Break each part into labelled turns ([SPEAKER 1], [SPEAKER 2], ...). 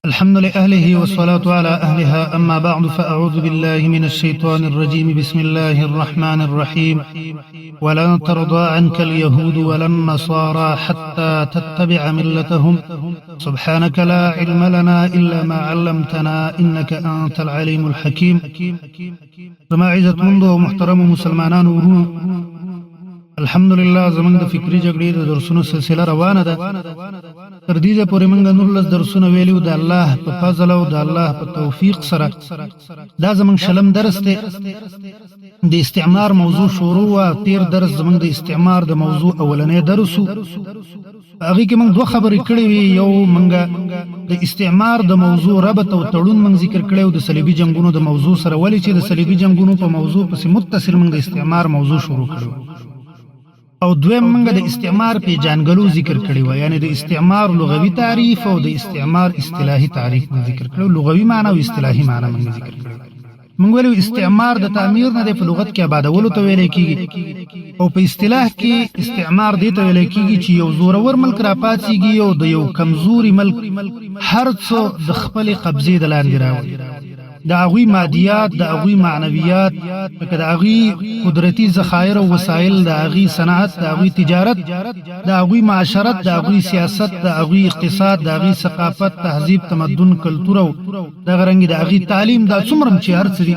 [SPEAKER 1] الحمد لأهله والصلاة على أهلها، أما بعد، فأعوذ بالله من الشيطان الرجيم. بسم الله الرحمن الرحيم. ولن ترضى عنك اليهود ولا النصارى حتى تتبع ملتهم. سبحانك لا علم لنا إلا ما علمتنا إنك أنت العليم الحكيم. زما عزتمندو او محترمو مسلمانانو ورونو، الحمدلله زمونږ د فکری جګړې د درسونو سلسله روانه ده. تر دې ځایه پورې موږ 19 درسونه ویلي د الله په فضل او د الله په توفیق سره. دا زمونږ شلم درس دی. د استعمار موضوع شروع وه. تیر درس زمونږ د استعمار د موضوع اولنی درس و. په هغې کې موږ دوه خبرې کړې وې. یو، موږ د استعمار د موضوع ربط او تړون موږ ذکر کړی او د صلیبي جنگونو د موضوع سره، ولې چې د صلیبي جنگونو په موضوع پسې متصل موږ د استعمار موضوع شروع کړې. او دویم، موږ د استعمار پیژندګلو ذکر کړی و، یعنی د استعمار لغوي تعریف او د استعمار اصطلاحي تعریف موږ ذکر کړو. لغوي معنی او اصطلاحي معنی موږ ذکر کړو. موږ ویلو استعمار د تعمیر نه دی، په لغت کې آبادولو ته ویل کیږي، او په اصطلاح کې استعمار دی ته ویل کیږي چې یو زورور ملک را پاڅیږي او د یو کمزوري ملک هر څه د خپل قبضې د لاندې راوړي، د هغوی مادیات، د هغوی معنویات، لکه د هغوی قدرتي ذخایر او وسایل، د هغوی صنعت، د هغوی تجارت، د هغوی معاشرت، د هغوی سیاست، د هغوی اقتصاد، د هغوی ثقافت، تهذیب، تمدن، کلتور او دغه رنګ د هغوی تعلیم، دا څومره چې هر څه دي،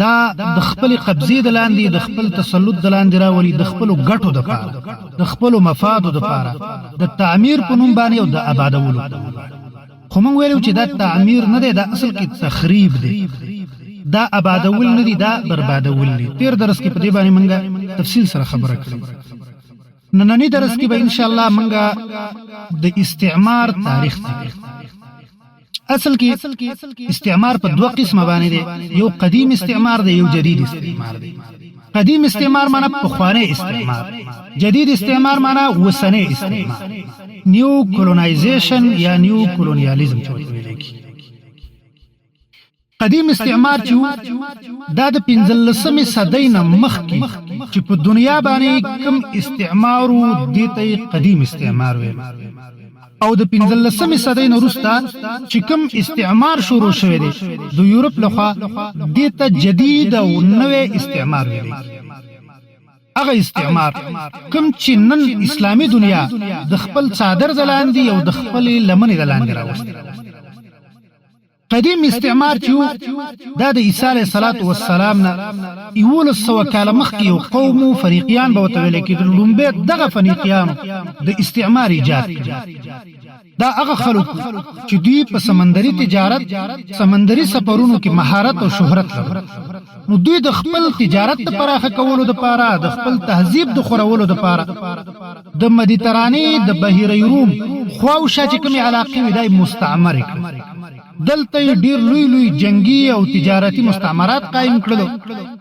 [SPEAKER 1] دا د خپل قبضې د لاندې، د خپل تسلط د لاندې راولي، د خپل ګټو د پاره، د خپل مفادو د پاره، د تعمیر په نوم باندې او د آبادولو. خو موږ ویلو چې دا تعمیر نه دی، دا اصل کې تخریب دی، دا آبادول نه دی، دا بربادول دی. تیر درس کې په دې باندې موږ تفصیل سره خبره کړې. نننی درس کې به ان شاء الله موږ د استعمار تاریخ ذکر. اصل کې استعمار په دوه قسمه باندې دی. یو قدیم استعمار دی، یو جدید استعمار دی. قدیم استعمار معنی پخوانی استعمار، جدید استعمار معنی وسنی استعمار، نیو کولونایزیشن یا نیو کولونیالیزم چې ورته ویل کیږي. قدیم استعمار چې دا د 15مې صدۍ نه مخکې چې په دنیا باندې کم استعمار و، دې ته قدیم استعمار ویل، او د 15مې صدۍ نه وروسته چې کوم استعمار شروع شوی دی د یورپ لخوا، دې ته جدید او نوی استعمار ویل. هغه استعمار کوم چې نن اسلامي دنیا د خپل څادر د لاندې او د خپلې لمنې د لاندې راوستي. قدیم استعمار چې دا د عیسی علیه الصلاۃ والسلام نه 1100 کاله مخکې یو قوم، فریقیان به ورته ویل کېدل، لومبی دغه فنیقیانو د استعمار ایجاد کړ. دا هغه خلک چې دوی په سمندري تجارت، سمندري سفرونو کې مهارت او شهرت لرل. نو دوی د خپل تجارت د پراخه کولو لپاره، د خپل تهذیب د خورولو لپاره، د مدیترانې د بحیره روم خواوشا چې کومې علاقې وې، دا یې مستعمرې کړې. دلته یې ډیر لوی لوی جنگي او تجارتي مستعمرات قایم کړل،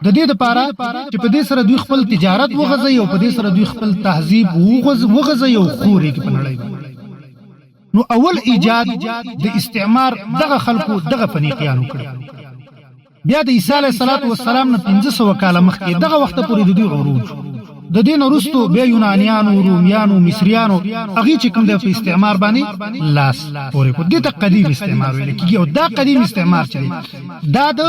[SPEAKER 1] د دې لپاره چې په دې سره دوی خپل تجارت وغځوي او په دې سره دوی خپل تهذیب وغځوي او خوري کې په نړۍ. نو اول ایجاد د استعمار دغه خلکو، دغه فنیقیانو کړ. بیا د عیسی علیه السلام نه 1500 کاله مخکې دغه وخت پورې د دوی عروج. د دې نه وروسته بیا یونانیانو، رومیانو، مصریانو، هغې چې کوم دی په استعمار باندې لاس پورې کړ. دې ته قدیم استعمار ویل کېږي. او دا قدیم استعمار چې دی، دا د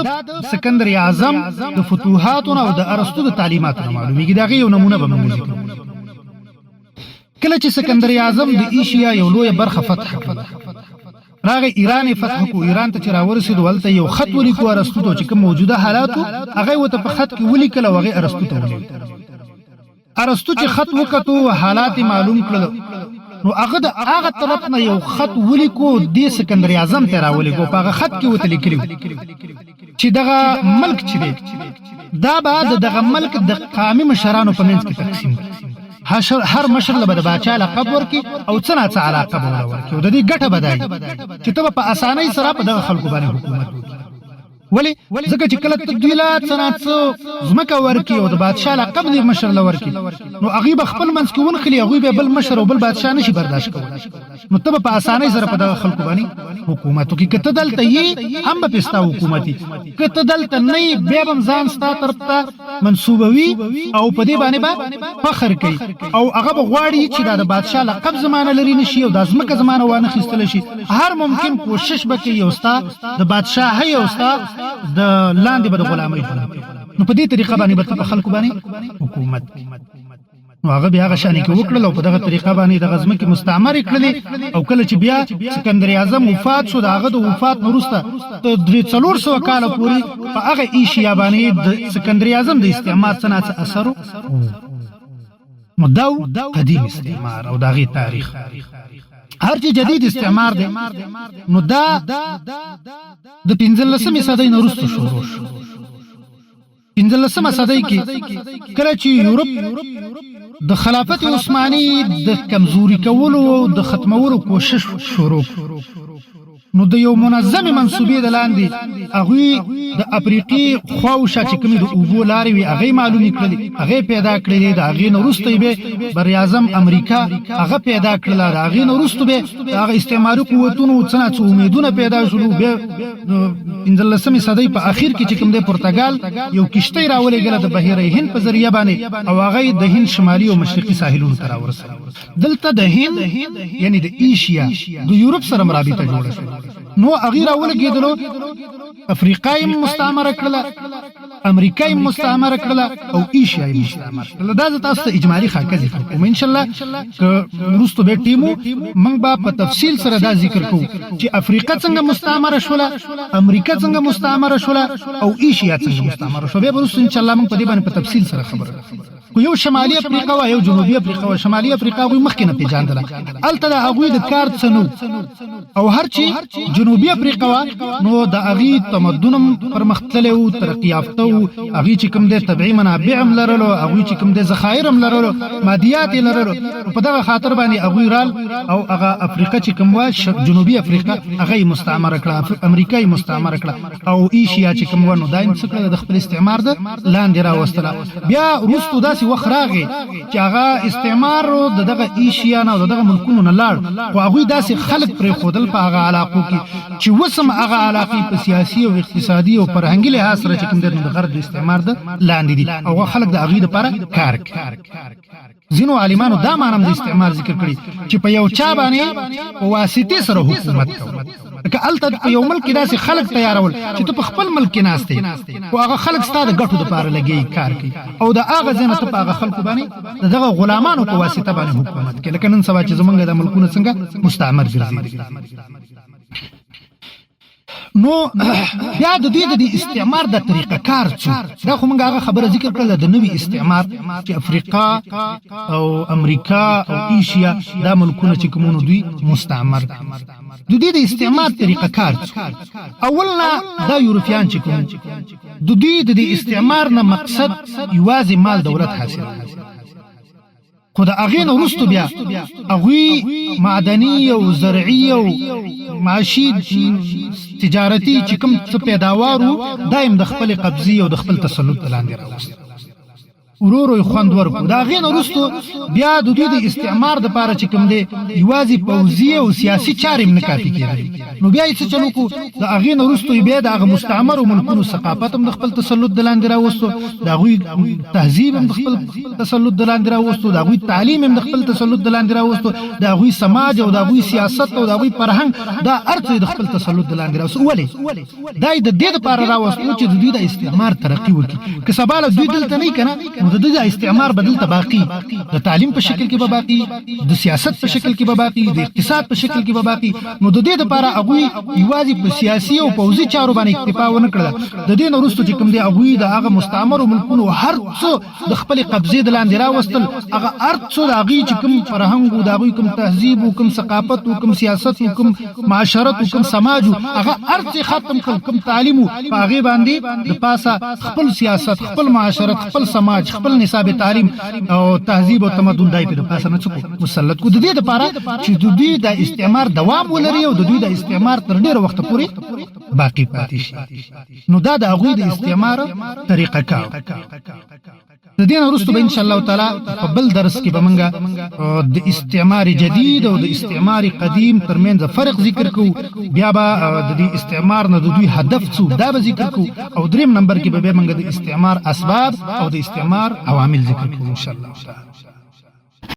[SPEAKER 1] سکندر اعظم د فتوحاتو او د ارسطو د تعلیماتو نه معلومیږي. د هغې یو نمونه به موږ ذکر. کله چې سکندر اعظم د ایشیا یو لویه برخه فتح کړه، راغی ایران یې فتح کو. ایران ته چې راورسېدو، هلته یو خط ولیکو ارسطو ته، چې کوم موجوده حالاتو هغه یې ورته په خط کې ولیکل او هغې ارسطو ته ولیکل. ارسطو چې خط وکتو، حالات یې معلوم کړل، نو هغه د هغه طرف نه یو خط ولیکو، دې سکندر اعظم ته راولیکو. په هغه خط کې ورته لیکلي چې دغه ملک چې دی، دا به د دغه ملک د قامي مشرانو په منځ کې تقسیم کړي. هر مشر له به د باچا لقب ورکړي او څه ناڅه علاقه به ورکړي، او د دې ګټه به دا وي چې ته به په اسانۍ سره په دغه خلکو باندې حکومت وکړي. ولی ځکه چې کله ته دوی له څه نا څه ځمکه ورکړي او د بادشاه لقب دې مشر له ورکړي، نو هغوی به خپل منځ کې ونښلي، هغوی به بل مشر او بل بادشاه نشي برداشت کولی. نو ته به په اسانۍ سره په دغه خلکو باندې حکومت وکړي. که ته دلته یې هم به پې ستا حکومت وي، که ته دلته نه یې بیا به هم ځان ستا طرف ته منسوبوي او په دې باندې به فخر کوي، او هغه به غواړي چې دا د بادشاه لقب زمانه لري نشي او دا ځمکه زمانه وانه خیستل شي. هر ممکن کوشش به کوي او ستا د بادشاهۍ او ستا د لاندې به د غلامۍ ژوند کوي. نو په دې طریقه باندې به ته په خلکو باندې حکومت کوي. نو هغه بیا هغه شانې کې وکړل او په دغه طریقه باندې دغه ځمکې مستعمرې کړلې. او کله چې بیا سکندر اعظم وفات شو، د هغه د وفات نه وروسته تر 300-400 کاله پورې په هغه ایشیا باندې د سکندر اعظم د استعمار څه ناڅه اثر. نو دا قدیم استعمار او د هغې تاریخ. هر چې جدید استعمار دی، نو دا د 15مې صدۍ نه وروسته شروع شو. 15مه صدۍ کې کله چې یورپ د خلافت عثماني د کمزوري کولو او د ختمولو کوشش شروع، نو د یو منظمې منصوبې د لاندې هغوی د افریقي خواوشا چې کومې د اوبو لارې وي هغې معلومې کړلې، هغې پیدا کړلې. د هغې نه وروسته یې براعظم امریکا هغه پیدا کړله. د هغې نه وروسته به د هغه استعماري قوتونو څه نا څه امیدونه پیدا شولو. بیا 15مې صدۍ په اخیر کې چې کوم دی پرتګال یو کشتۍ راولېږله د بحیره هند په ذریعه باندې، او هغه د هند شمالي او مشرقي ساحلونو ته راورسول. دلته د هند یعنی د ایشیا د یورپ سره رابطه جوړه شوه. نو هغوی راولګېدلو، افریقا یې مستعمره کړله، امریکا یې مستعمره کړله او ایشیا یې مستعمره کړله. دا زه تاسو ته اجمالي خاکه ذکر کوم. ان شاء الله که وروسته به ټیمو موږ به په تفصیل سره دا ذکر کوو چې افریقا څنګه مستعمره شوله، امریکا څنګه مستعمره شوله او ایشیا څنګه مستعمره شوه. بیا به وروسته ان شاء الله موږ په دې باندې په تفصیل سره خبره کوو. خو یو شمالي افریقا وه، یو جنوبي افریقا وه. شمالي افریقا هغوی مخکې نه پېژاندله، هلته د هغوی د کار څه نه. او هر چې جنوبي افریقا وه، نو د هغې تمدن هم پرمختللی و، ترقي یافته و. هغوی چې کوم دی طبیعي منابع هم لرلو، هغوی چې کوم دی ذخایر هم لرلو، مادیات یې لرلو. په دغه خاطر باندې هغوی رال او هغه افریقا چې کوم وه، جنوبي افریقا، هغه یې مستعمره کړه، امریکا یې مستعمره کړه او ایشیا چې کوم وه نو دا یې څه کړله، د خپل استعمار د لاندې راوستله. بیا وروسته داسې وخت راغی چې هغه استعمار د دغه ایشیا نه او د دغه ملکونو نه لاړ، خو هغوی داسې خلک پرېښودل په هغه علاقو کې چې اوس هم هغه علاقې په سیاسي او اقتصادي او فرهنګي لحاظ سره چې کوم دی د غرب د استعمار د لاندې دي، او هغه خلک د هغوی دپاره کار کوي. ځینو عالمانو دا معنی هم د استعمار ذکر کړي چې په یو چا باندې په واسطې سره حکومت کوي. لکه هلته په یو ملک کې داسې خلک تیارول چې ته په خپل ملک کې ناست یې، خو هغه خلک ستا د ګټو دپاره لګي کار کوي، او د هغه ځای نه ته په هغه خلکو باندې د دغه غلامانو په واسطه باندې حکومت کوي، لکه نن سبا چې زمونږ د ملکونه څنګه مستعمر ګرځېدلي. نو بیا د دوی د استعمار د طریقه کار څو، دا خو موږ هغه خبره ذکر کړله د نوي استعمار چې افریقا او امریکا او ایشیا دا ملکونه چې کومونو دوی مستعمر. د دوی د استعمار طریقه کار څو، اول نه دا یورپیان چې کوم د دوی د استعمار نه مقصد یوازې مال دولت حاصل، خو د هغې نه وروسته بیا هغوی معدني او زرعي او معاشي تجارتي چې کوم څه پیداوار وو دا یې هم د خپلې قبضې او د خپل تسلط لاندې راوست. ورو ورو یې خوند ورکړو. د هغې نه وروسته بیا د دوی د استعمار دپاره چې کوم دی یوازې پوځي او سیاسي چارې هم نه کافي کېدلې، نو بیا یې څه چل وکړو؟ د هغې نه وروسته یې بیا د هغه مستعمرو ملکونو ثقافت هم د خپل تسلط د لاندې راوستو، د هغوی تهذیب هم د خپل تسلط د لاندې راوستو، د هغوی تعلیم هم د خپل تسلط د لاندې راوستو، د هغوی سماج او د هغوی سیاست او د هغوی فرهنګ، دا هر څه د خپل تسلط د لاندې راوستو. ولې دا یې د دې لپاره راوستو؟ چې د دوی د استعمار ترقي وکړي. که سبا له دوی دلته نه کنه، نو د دوی د استعمار به دلته باقي، د تعلیم په شکل کې به باقي، د سیاست په شکل کې به باقي، د اقتصاد په شکل کې به باقي. نو د دې لپاره هغوی یوازې په سیاسي او پوځي چارو باندې اکتفا ونه کړله. د دې نه وروسته چې کوم دی هغوی د هغه مستعمرو ملکونو هر څه د خپلې قبضې د لاندې راوستل. هغه هر څه د هغوی چې کوم فرهنګ و، د هغوی کوم تهذیب و، کوم ثقافت و، کوم سیاست و، کوم معاشرت و، کوم سماج و، هغه هر څه ختم کړل. کوم تعلیم و، په هغې باندې د پاسه خپل سیاست، خپل معاشرت، خپل سماج، سماج، خپل نصاب تعلیم او تهذیب او تمدن دای په پاسه نه څکو مسلط کو، د دې لپاره چې د دوی د استعمار دوام ولري او د دوی د استعمار تر ډیره وخت پورې باقی پاتې شي. نو دا د هغوی د استعمار طریقه کار. د دې نه وروسته به ان شاء الله تعالی په بل درس کې به موږ د استعمار جدید او د استعمار قدیم ترمنځ فرق ذکر کوو. بیا به د دې استعمار نه د دوی هدف څه، دا به ذکر کوو، او دریم نمبر کې به بیا موږ د استعمار اسباب او د استعمار عوامل ذکر کوو ان شاء الله تعالی.